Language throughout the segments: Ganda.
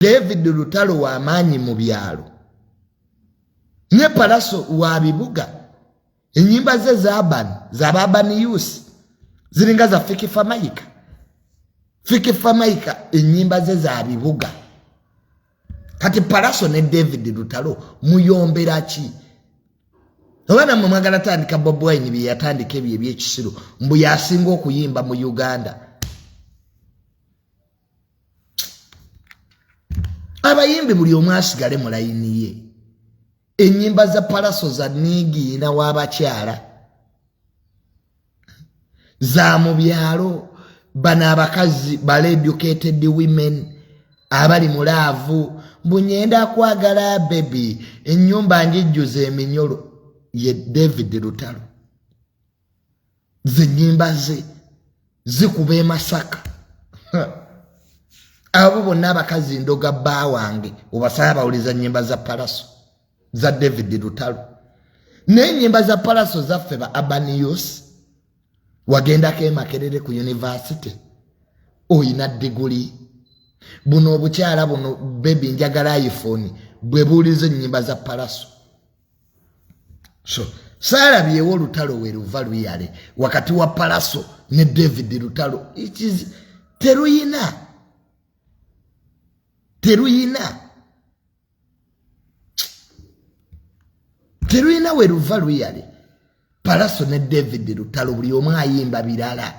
David Lutalo wa maanyi mu byalo ne Pallaso wa bibuga. Ennyimba ze zaban zaba youth ziringa za Fik Fameica. Fik Fameica ennyimba ze za bibuga. Kati Pallaso ne David Lutalo muyombera ki? Oba nammwe mwagala tandika Bobi Wine bye yatandika ebyo ebyekisiru, mbu yasinga okuyimba mu Uganda. Abayimbi buli omu asigale mu layini ye. Ennyimba za Pallaso za niigiina w'abakyala za mu byalo, bano abakazi bala educated women abali mu love, mbu nyenda kwagala baby, ennyumba njijjuza eminyolo. Ye David Lutalo ze nnyimba ze zikuba e Masaka. Abo bonna abakazi ndoga bba wange obasaba bawuliza nnyimba za Pallaso za David Lutalo. Naye ennyimba za Pallaso zaffe ba urban youth. Wagendako e Makerere ku university, oyina diguli. Buno obukyala buno baby njagala iPhone bwe buwuliza ennyimba za Pallaso. So saalabyewo olutalo we luva luyale wakati wa Pallaso ne David Lutalo. It is teruyina, teruyina, teruyina we luva luyale. Pallaso ne David Lutalo buli omu ayimba birala,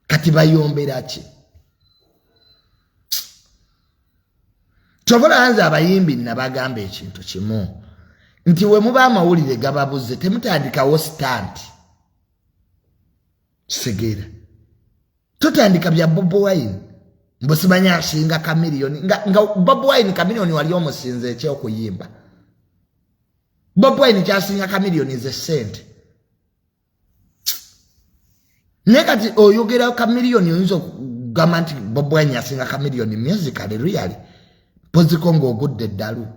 kati bayombera ki? Kyova nze abayimbi nabagamba ekintu kimu nti we muba amawulire gababuze, temutandikawo stunt. Kitegeera, totandika bya Bobi Wine mbu simanyi asinga Chameleone, nga Bobi Wine, Chameleone wali omusinza ekyokuyimba? Bobi Wine kyasinga Chameleone ze sente. Naye kati oyogera Chameleone, oyinza okugamba nti Bobi Wine asinga Chameleone musically? Really, poziko ng'ogudde eddalu.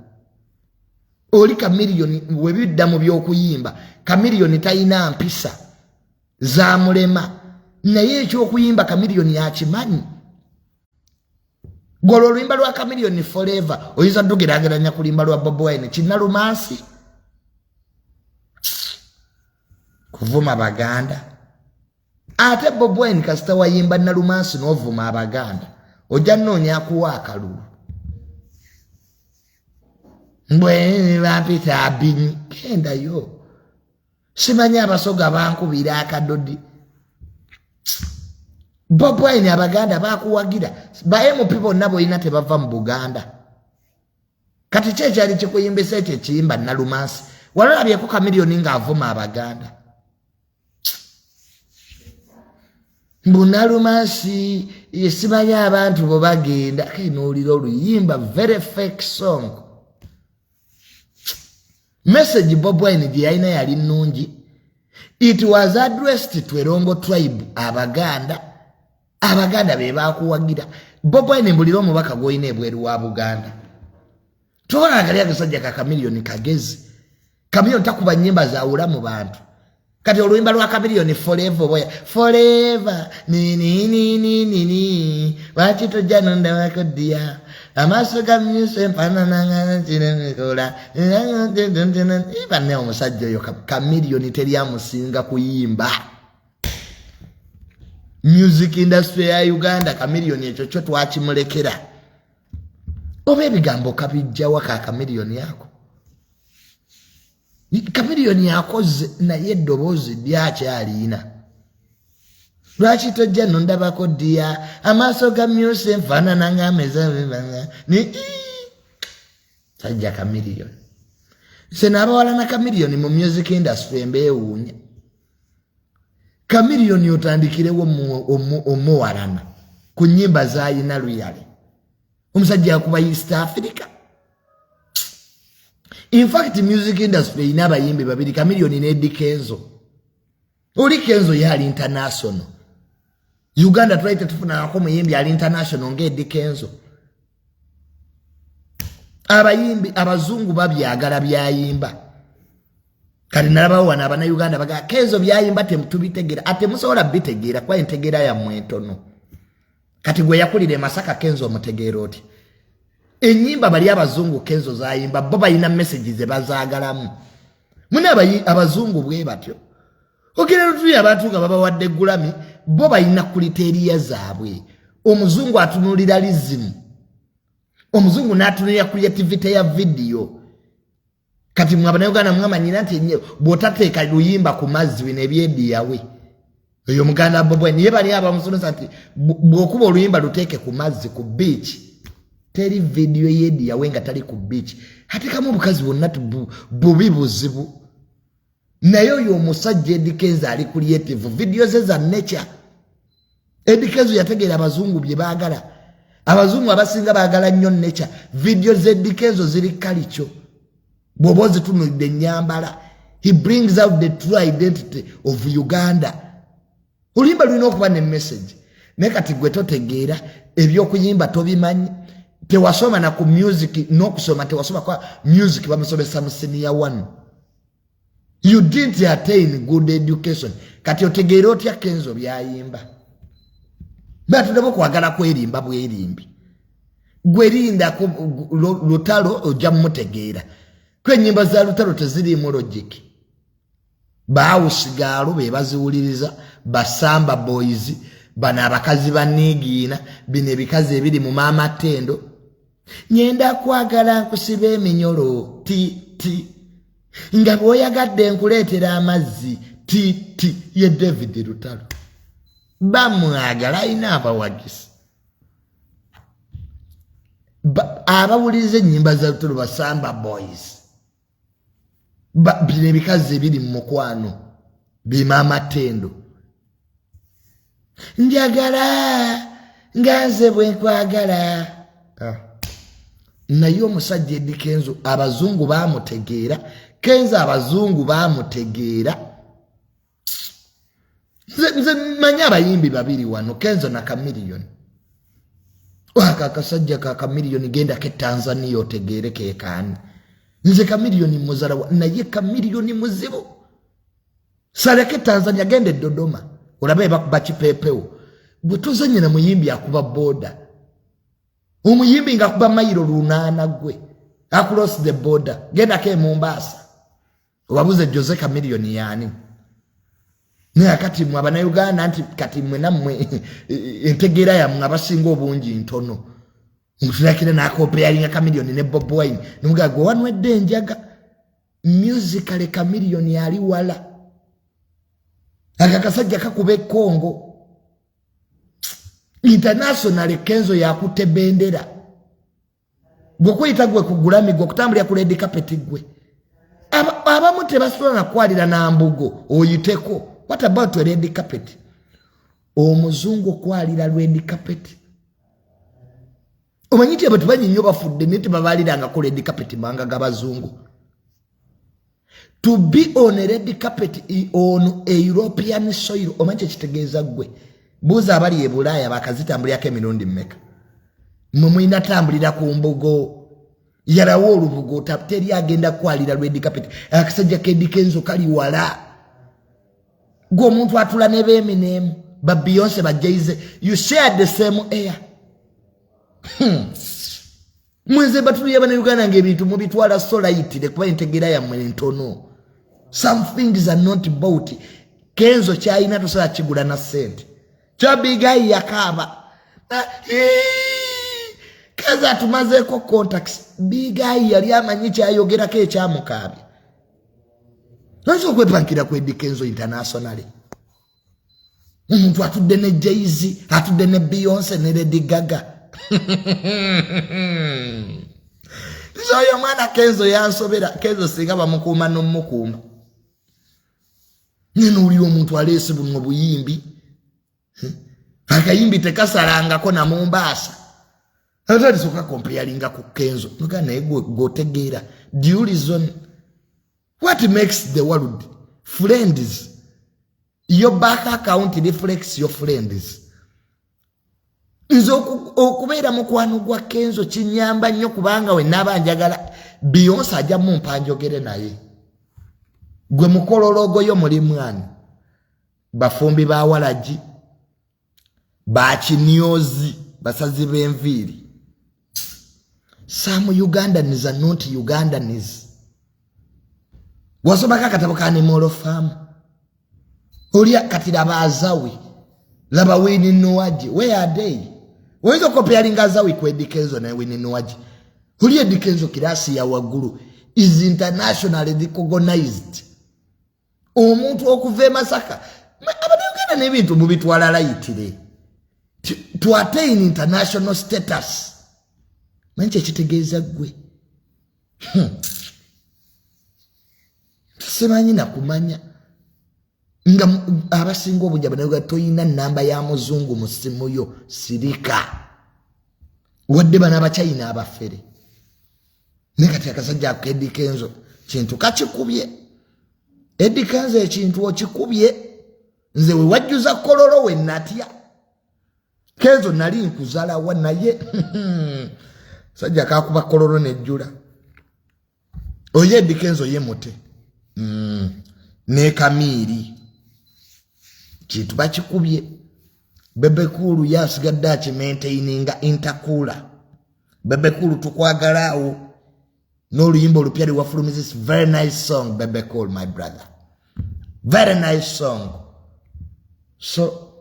Oli Chameleone webidda mu byokuyimba, Chameleone talina mpisa zamulema, naye ekyokuyimba Chameleone akimanyi. Gwolwo oluyimba lwa Chameleone "Forever" oyinza dugerageranya kulimba lwa Bobi Wine "Kinnalumansi"? Kuvuma Baganda. Ate Bobi Wine kasita wayimba "Nalumansi" n'ovuma Abaganda, ojja nnoonya akuwa akalulu. Mbwe bampita abinyi, gendayo, simanyi Abasoga bankubira akadodi. Bobi Wine Abaganda bakuwagira, ba MP bonna boyina tebava mu Buganda. Kati ki ekyali kikuyimbisa ekyo ekiyimba "Nalumansi"? Walalabyeko Chameleone ng'avuma Abaganda mbu Nalumansi simanyi abantu bwe bagenda kenoolira oluyimba? Very fake song. Message Bobi Wine gye yalina yali nnungi. It was addressed to Erongo tribe, Abaganda. Abaganda be bakuwagira. Bobi Wine, mbulira omubaka gwolina ebweru wa Buganda. Tobona kali akasajja ka Chameleone kagezi. Chameleone takuba nyimba zawula mu bantu. Kati oluyimba lwa Chameleone "Forever", boya forever nininininini, lwaki tojja nondabako ddiya, amaaso ga myuso empananangakinenkola banne. Omusajja oyo Chameleone teri amusinga kuyimba music industry ya Uganda. Chameleone ekyo kyo twakimulekera. Oba ebigambo kabijjawa ka Chameleone ako? Chameleone akoze, naye eddoboozi lyakyaliina. Lwaki tojja nondabako ddiya, amaaso ga myusa enfaanana ngaameza. Sajja Chameleone nse naabawalana Chameleone mu music industry embeewuunya. Chameleone otandikirewo omuwalana ku nnyimba zayina luyale. Omusajja akuba East Africa. In fact, music industry erina abayimbi babiri, Chameleone ne Eddy Kenzo. Oli Kenzo ye ali international. Uganda twali tetufunangako muyimbi ali international nga Eddy Kenzo. Abayimbi abazungu babyagala byayimba. Kati nalabawo wano Abanauganda bagaa Kenzo byayimba temutubitegeera, ate musobola bitegeera kuba entegeera yammwe entono. Kati gwe yakulira e Masaka, Kenzo omutegeera oti? Enyimba bali abazungu Kenzo zayimba bo balina message ze bazaagalamu. Mune abazungu bwe batyo. Ogera lutuya abantu nga babawadde Grammy, bo balina criteria zaabwe. Omuzungu atunuulira rhythm, omuzungu n'atunulira creativity ya video. Kati mwe Abannayuganda mwamanyira nti bw'otateeka luyimba ku mazzi, bino ebyediyawe oyo muganda Bobwe niye bali abamusomesa nti bw'okuba oluyimba luteeke ku mazzi, ku beach. Teri video yediyawe nga tali ku beach. Atekamu obukazi bwonna bubi buzibu. Naye oyo omusajja Eddy Kenzo ali creative, video ze za nature. Eddy Kenzo yategeera abazungu bye baagala. Abazungu abasinga baagala nnyo nature. Video ze Eddy Kenzo ziri kalikyo, bw'oba ozitunulidde ennyambala. He brings out the true identity of Uganda. Oluyimba lulina okuba ne message, naye kati gwe totegeera ebyokuyimba, tobimanyi, tewasoma na ku music, n'okusoma tewasoma kwa music bamusomesa mu senior one. You didn't attain good education. Kati otegeera otya Kenzo byayimba? Batulaba okwagala kwerimba bwerimbi. Gwerindako Lutalo, ojja mumutegeera ko. Enyimba za Lutalo teziriimu logic. Baawusigaalo be baziwuliriza, basamba boys bano, abakazi baniigiina bino, ebikazi ebiri mu maamatendo. Nyenda kwagala nkusiba eminyolo ti ti nga bw'oyagadde nkuleetera amazzi ti ti. Ye David Lutalo bamwagala, alina abawagizi abawuliriza ennyimba za Lutalo, basamba boys. Bino ebikazi ebiri mu mukwano bimamatendo. Njagala nga nze bwe nkwagala. Ah. Naye omusajja Eddy Kenzo abazungu bamutegeera. Kenzo abazungu bamutegeera. Nze manyi abayimbi babiri wano, Kenzo na Chameleone. Ako akasajja ka Chameleone, gendako e Tanzania otegeere kekaani. Nze Chameleone muzalawa, naye Chameleone muzibu. Saleko e Tanzania, genda e Dodoma olabe bakuba kipeepewo. Bwe tuzanye na muyimbi akuba boda, omuyimbi ngaakuba mayiro 800 gwe across the border. Gendako e Mombasa obabuze Jose Chameleone yaani. Naye kati mwe Abanauganda, nti kati mwe nammwe entegeera yammwe abasinga obungi ntono. Nturakire nacomparinga Chameleone ne Bobi Wine, nomugaa gwe wanywedde enjaga. Musically Chameleone ali wala. Aka kasajja kakuba ekongo international. Kenzo yakutte bendera. Gwe kuyita gwe ku Grammy, gwe okutambulira ku red carpet, gwe abamu tebasobola nakwalira nambugo oyiteko. What about a red carpet? Omuzungu okwalira red carpet, omanyi nti abantu banyi nnyo bafudde naye tebabalirangako red carpet mawanga g'abazungu. To be on a red carpet on a European soil, omanyi kyekitegeeza? Ggwe buuza abali e Bulaaya bakazitambulirako emirundi mmeka. Mwe mulina tambulira ku mbugo, yalawo olubugo, teri agenda kwalira red carpet. Akasajja ka Eddy Kenzo kali wala. Gwe omuntu atula ne ba Eminem, ba Beyonce, ba Jay-Z, you share the same air. Mwenze batuluye Abanauganda ngaebintu mubitwala so lightly kuba entegeera yammwe ntono. Some things are not bought. Kenzo kyalina tosobola kigula na ssente. Kyabigayi yakaaba, Kenzo atumazeeko contacts. Bigayi yali amanyi kyayogerako ekyamukaabya. Lwaki okwepankira ku Eddy Kenzo internationally? Omuntu atudde ne Jay-Z, atudde ne Beyonce ne Lady Gaga. Nze oyo omwana Kenzo yansobera. Kenzo singa bamukuuma n'omukuuma, nenoowulira omuntu aleese buno obuyimbi, akayimbi tekasalangako namumbaasa, ate alisooka comparinga ku Kenzo noga. Naye gwotegeera, do you reason? What makes the world friends? Your bank account reflects your friends. Nze okubeera mukwano gwa Kenzo kinyamba nnyo, kubanga we naaba njagala Beyonce ajja mumpa njogere naye. Gwe mukolologoyo mulimwani, bafumbi ba walagi, bakinyozi, basazi b'enviiri. Some Ugandans are not Ugandans. Wasomako akatabo ka Nimolo Farm? Olya kati laba Azawi, laba Winnie Nwagi, where are they? Oyinza okukopeyalinga Azawi ku Eddy Kenzo ne Winnie Nwagi. Oli Eddy Kenzo class ya waggulu, is internationally recognized. Omuntu okuva e Masaka, Abannayuganda n'ebintu mubitwala lightly. To attain international status, manyi kyekitegeeza ggwe? Simanyi nakumanya nga abasinga obungi Abannayuganda toyina namba ya muzungu mu ssimu yo. Sirika, wadde bano Abachina abafere. Naye kati akasajja ako Eddy Kenzo kintu kakikubye. Eddy Kenzo ekintu okikubye. Nze we wajjuza Kololo we natya. Kenzo nali nkuzalawa, naye sajja kakuba Kololo nejjula. Oye Eddy Kenzo ye mute ne Kamiiri kintu bakikubye. Bebe Cool yasigadde akimaintaininga intakuula. Bebe Cool, tukwagala awo n'oluyimba olupya lwewafulumiza. Very nice song, Bebe Cool, my brother, very nice song. So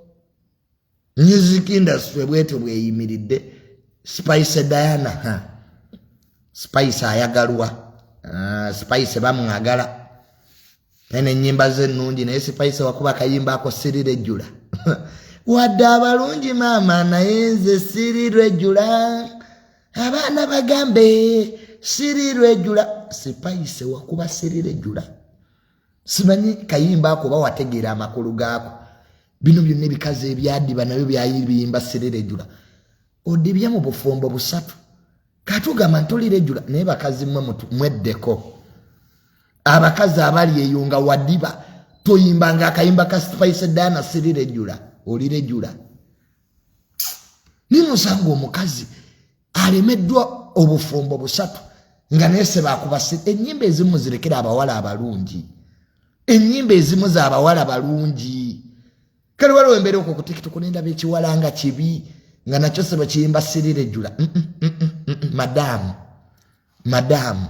music industry bwetyo bweyimiridde. Spice Diana, ha. Spice ayagalwa. Spice bamwagala naye nenyimba ze ennungi, naye Spice wakuba akayimba ako sirirejjula. Wadde abalungi maama, naye nze sirirwejjula. Abaana bagambe sirirwejjula. Spice wakuba sirirejjula. Simanyi kayimba ako oba wategeera amakulu gaako. Bino byonna ebikazi ebyadiba nabyo byayibiyimba sirirejjula. Odibye mu bufumbo busatu, katugamba nti olirejjula, naye bakazi mmwe mweddeko. Abakazi abali eyo nga wadiba, toyimbanga akayimba ka Spice Diana sirirejjula. Olirejjula nimusanga omukazi alemeddwa obufumbo busatu nga naye sebakuba. Ennyimba ezimu zirekera abawala abalungi, ennyimba ezimu zaabawala balungi. Kale waliwo embeera okwo ku TikTok nendaba ekiwala nga kibi nga nakyo sebo kiyimba sirirejjula. Madaamu, madaamu,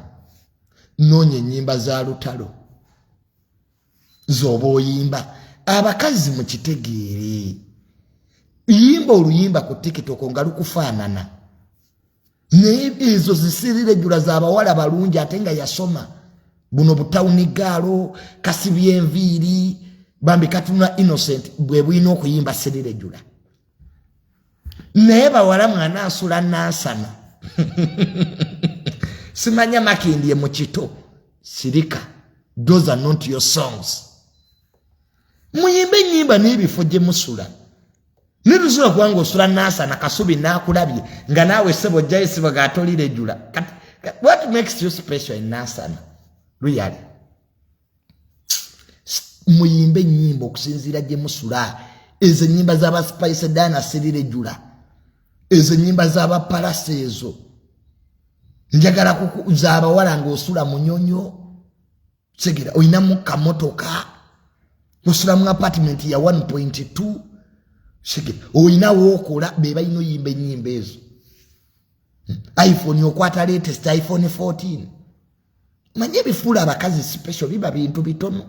noonya ennyimba za lutalo z'oba oyimba. Abakazi mukitegeere, yimba oluyimba ku TikTok nga lukufaanana, naye ezo zisirirejjula z'abawala balungi ate nga yasoma. Buno butawuni gaalo kasibye enviiri bambi katunula innocent, bwe bulina okuyimba sirirejjula. Naye bawala mwana asula Nansana, simanya Makindye mu kito, sirika. Those are not your songs. Muyimbe enyimba n'ebifo gye musula. Niruzula kubanga osula Nansana Kasubi nakulabye nga naawe sebo ojjayo sibo gatolirejula. What makes you special in Nansana? Luyali muyimbe enyimba okusinziira gye musula. Ezo enyimba z'aba Spice Diana sirirejula, ezo enyimba z'abapalasa ezo njagala z'abawala ng'osula Munyonyo. Segera olinamu kamotoka, osula mu apartment ya 1.2, segera olina wookola, be balina oyimba enyimba ezo. iPhone okwata latest iPhone 14. Manye ebifuula abakazi special biba bintu bitono.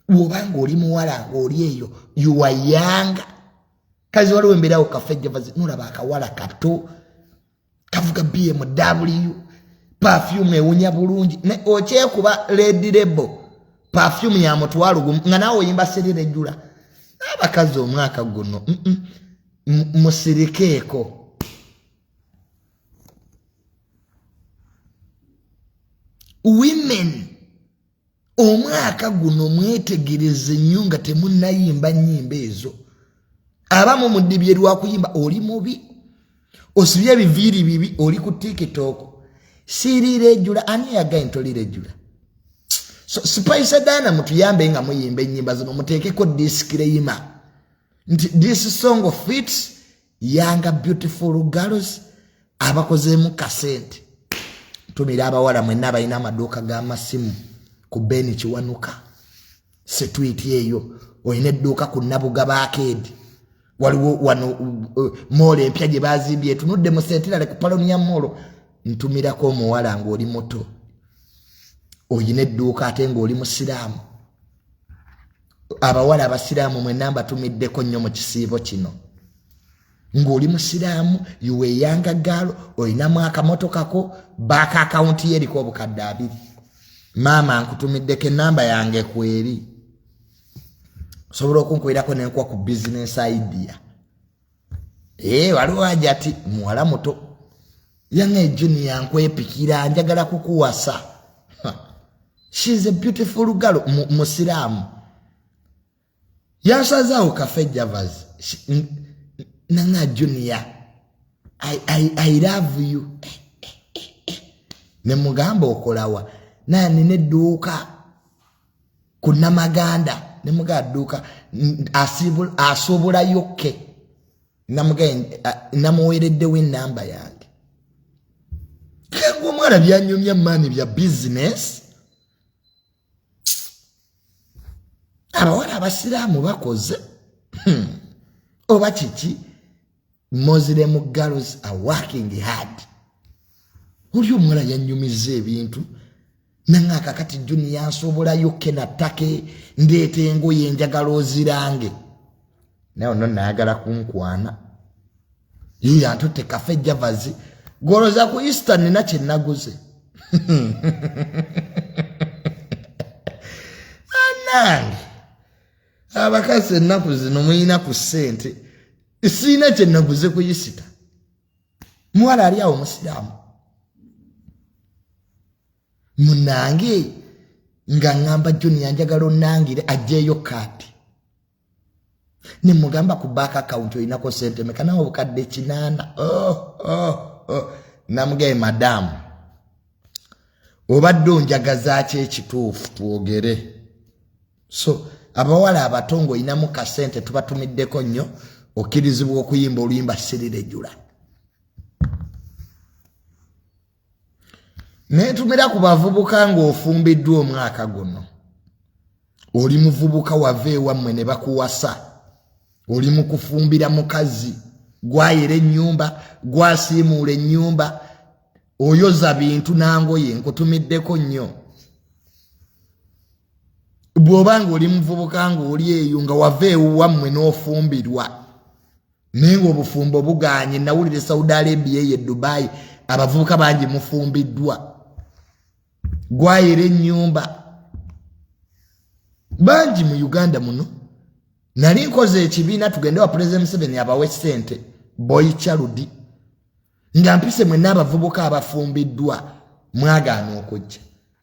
Bw'obanga oli muwala ng'oli eyo, you are young kazi, waliwo embeerawo Cafe Javas, nolaba akawala kato kavuga BMW, perfume ewunya bulungi, okyekuba Red Label perfume ya 500,000, nga naawe oyimba sirirejjula. Abakazi omwaka guno musirikeeko. Women omwaka guno mwetegereze nnyo nga temunnayimba nnyimba ezo. Abamu mudibye lwakuyimba, oli mubi, osibye ebiviiri bibi, oli ku TikTok sirirejula. Ani yagaye nti olirejula? So Spice Diana, mutuyambe nga muyimba ennyimba zino muteekeko disclaimer nti this song fits younger beautiful girls abakozeemu kasente. Tumira abawala mwenna abalina amaduuka g'amasimu ku Ben Kiwanuka Street eyo, olina edduuka ku Nabugaba Arcade. Waliwo wano mall empya gye bazimbye etunudde mu Centenary ku Palonia Mall. Ntumirako omuwala ng'oli muto, oyina edduuka ate ng'oli musiraamu. Abawala abasiraamu mwenna mbatumiddeko nnyo mu kisiibo kino. Ng'oli musiraamu, you a younger girl, olinamu akamotokako, baaka akawunti ye eriko 20,000. Maama, nkutumiddeko, enamba yange kweri, osobola okunkubirako nenkuwa ku business idea. Ee, waliwo ajati muwala muto yange, Junior, nkwepikira, njagala kukuwasa. She's a beautiful girl, musiraamu. Yansazaawo Cafe Javas nanga, "Junior, I love you." Nemugamba, "Okolawa?" Naye, "Nina edduuka ku Namaganda." Nemugamba, "Dduuka?" Asuubulayo ke namuweereddewo enamba yange. Kegwe omwana byanyumya maani bya bizinesi. Abawala abasiraamu bakoze oba kiki? Muslim girls are working hard. Oli omuwala yanyumiza ebintu nanga, "Kakati Junior, nsobolayo ke nattake, ndeeta engoye, njagala ozirange." Naye ono nayagala kunkwana. Yiyo antutte Cafe Javas. Goloza ku Easter nina kyenaguze. Anange, abakazi ennaku zino muyina ku ssente. Siina kyenaguze ku Easter. Muwala ali awo musiraamu munange nga ŋŋamba, "Junior, njagala onnangire." Ajjeeyo kaati. Nemugamba, "Ku bank account olinako sente meka?" "Nawe 800,000." Oh. Namugaye, "Madamu, obadde onjagazaaki ekituufu twogere?" So abawala abato ngaolinamu kasente, tubatumiddeko nnyo. Okkirizibwa okuyimba oluyimba "Sirirejula". Netumira ku bavubuka ng'ofumbiddwa omwaka guno, oli muvubuka, wava ewammwe ne bakuwasa, oli mu kufumbira mukazi, gwayera ennyumba, gwasiimuula ennyumba, oyoza bintu nangoye, nkutumiddeko nnyo. Bw'oba ng'oli muvubuka ng'oli eyo nga wava ewuwammwe n'ofumbirwa naye ng'obufumbo buganye, nawulire Saudi Arabia eyo e Dubai abavubuka bangi mufumbiddwa, gwayera ennyumba, bangi mu Uganda muno. Nali nkoze ekibiina tugende wa President Museveni abawe ssente, boy child, nga mpise mwenna abavubuka abafumbiddwa, mwagaana okujja.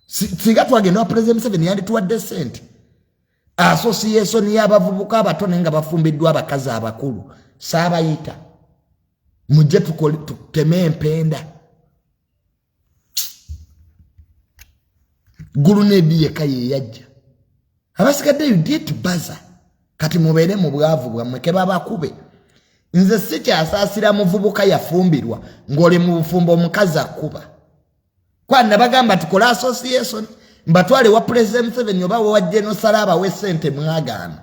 Singa twagenda wa President Museveni yandituwadde ssente. Association y'abavubuka abato naye nga bafumbiddwa abakazi abakulu, saabayita mujje tuteme empenda. Gulunedi yekka yeyajja, abasigadde you did baza. Kati mubeere mu bwavu bwammwe kebabakube. Nze sikyasaasira muvubuka yafumbirwa ng'oli mu bufumbo omukazi akkuba. Kwa nabagamba tukole association mbatwale wa President Museveni oba wa General abawe ssente, mwagaana.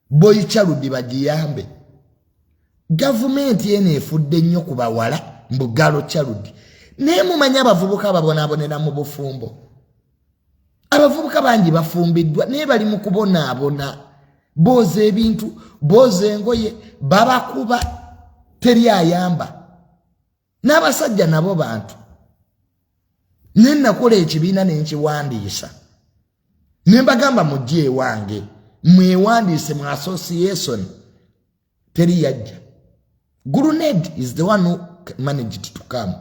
Boy child bagiyambe. Gavumenti eno efudde nnyo ku bawala, mbu girl child, naye mumanyi abavubuka babonaabonera mu bufumbo. Abavubuka bangi bafumbiddwa naye bali mu kubonaabona, booza ebintu, booza engoye, babakuba, teri ayamba. N'abasajja nabo bantu. Naye nakola ekibiina nenkiwandiisa ne mbagamba mujje ewange mwewandiise mu association, teri yajja. Guruned is the one who managed to come.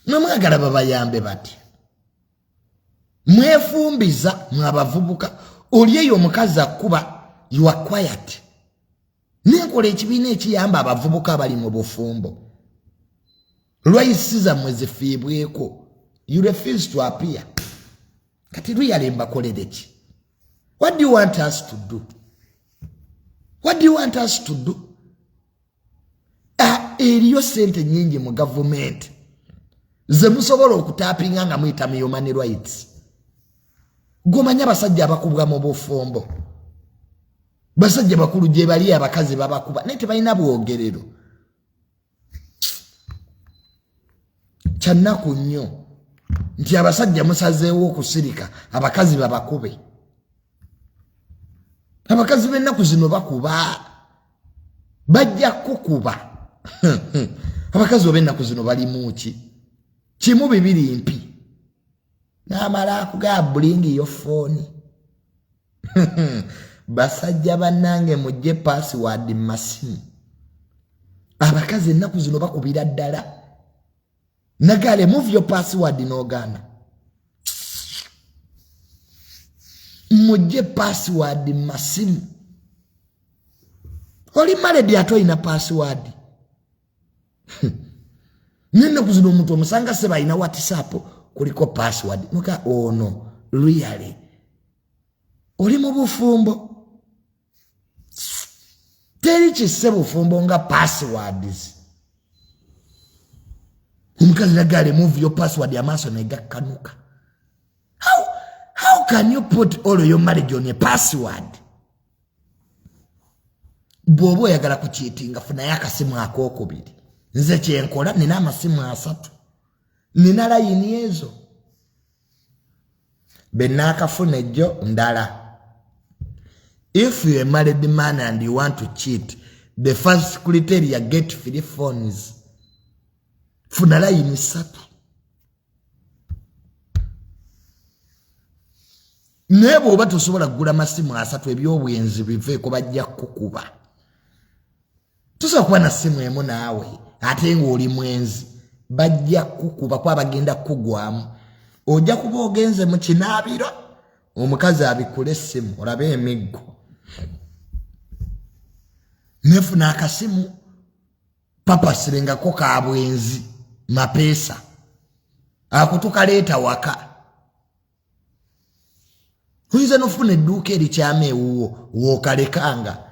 Mwe mwagala babayambe bati mwefumbiza mwabavubuka, oli eyo omukazi akkuba, you are quiet. Nenkola ekibiina ekiyamba abavubuka abali mu bufumbo, lwaisi zammwe zifiibweko, you refuse to appear. Kati luyale mbakolere ki? What do you want us to do? What do you want us to do? Ah, eriyo sente nyingi mu gavumenti ze musobola okutapinga nga muyita mu human rights. Gomanya abasajja abakubwa mu bufumbo. Basajja bakulu gye bali, abakazi babakuba naye tebalina bwogerero. Kyannaku nnyo nti abasajja musazeewo okusirika abakazi babakube. Abakazi b'ennaku zino bakuba, bajja kukuba. Abakazi oba ennaku zino balimu ki? Kimu bibiri mpi n'amala akugaa bulingi yo fooni. Basajja bannange, mujje password mu masimu. Abakazi ennaku zino bakubira ddala. Nagale move your password n'ogaana. Mujje password mu masimu. Oli married ate olina password. Nennaku zino omuntu omusanga seba alina WhatsApp kuliko password. Muka ono really oli mu bufumbo? Teri kisse bufumbo nga passwords. Omukazi nagale move your password, amaaso negakkanuka. How can you put all your marriage on a password? Bw'oba oyagala kucheatinga, funayo akasimu akookubiri. Nze kyenkola, nina amasimu 3, nina layini ezo benaakafuna ejjo ndala. If you a married man and you want to cheat, the first criteria, get 3 phones. Funa layini 3. Naye bw'oba tosobola kugula masimu 3, ebyobwenzi biveeko, bajja kukukuba. Tosobola kuba na simu emu naawe ate ng'oli mwenzi, bajja kukuba kuba bagenda kukugwamu. Ojja kuba ogenze mu kinaabiro, omukazi abikule essimu olabe emiggo. Nefuna akasimu papasirengako ka bwenzi mapeesa akutukaleeta waka. Oyinza n'ofuna edduuka erikyama ewuwo w'okalekanga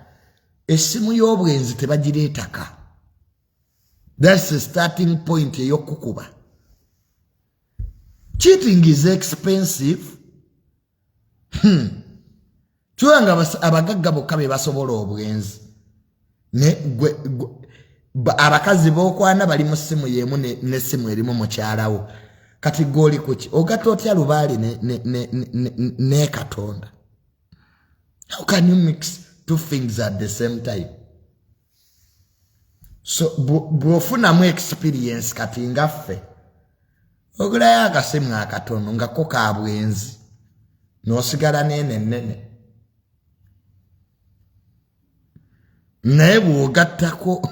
essimu y'obwenzi tebagireetaka. That's the starting point ey'okukuba. Cheating is expensive. Kiba nga abagagga bokka be basobola obwenzi. Abakazi b'okwana bali mu ssimu y'emu n'essimu erimu mukyalawo. Kati gw'oli kuki? Ogatta otya lubaale ne Katonda? How can you mix two things at the same time? So bw'ofunamu experience kati nga ffe, ogulayo akasimu akatono nga ko ka bwenzi n'osigala n'eno ennene. Naye bw'ogattako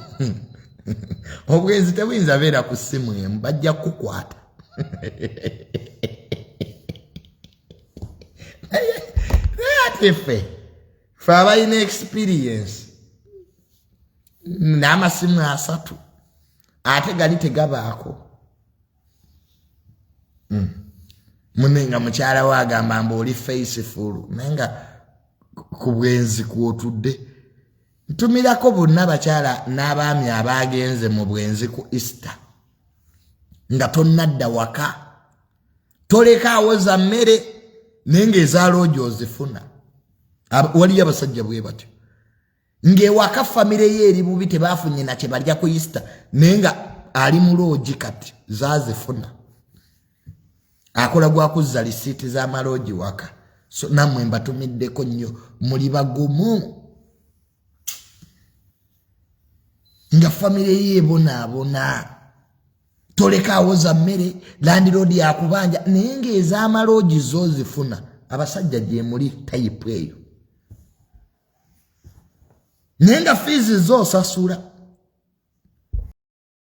obwenzi tebuyinza beera ku ssimu emu, bajja kukukwata. Naye ate ffe abalina experience n'amasimu 3 ate gali tegabaako. Mune nga mukyala we agamba mbu oli faithful, naye nga ku bwenzi kw'otudde. Ntumirako bonna bakyala n'abaami abagenze mu bwenzi ku Easter nga tonnadda waka, tolekaawo za mmere naye ng'ezaaloogi ozifuna. Waliyo abasajja bwe batyo ng'ewaka famire ye eri bubi, tebafunye na kye balya ku Easter, naye nga ali mu loogi kati zaazifuna, akola gwa kuzza lisiiti z'amaloogi waka. So nammwe mbatumiddeko nnyo, muli bagumu nga famire ye ebonaabona, tolekaawo za mmere, landiroodi yakubanja, naye ng'ez'amaloogi zo zifuna. Abasajja gye muli tayipu eyo, naye nga fiizi zo osasula.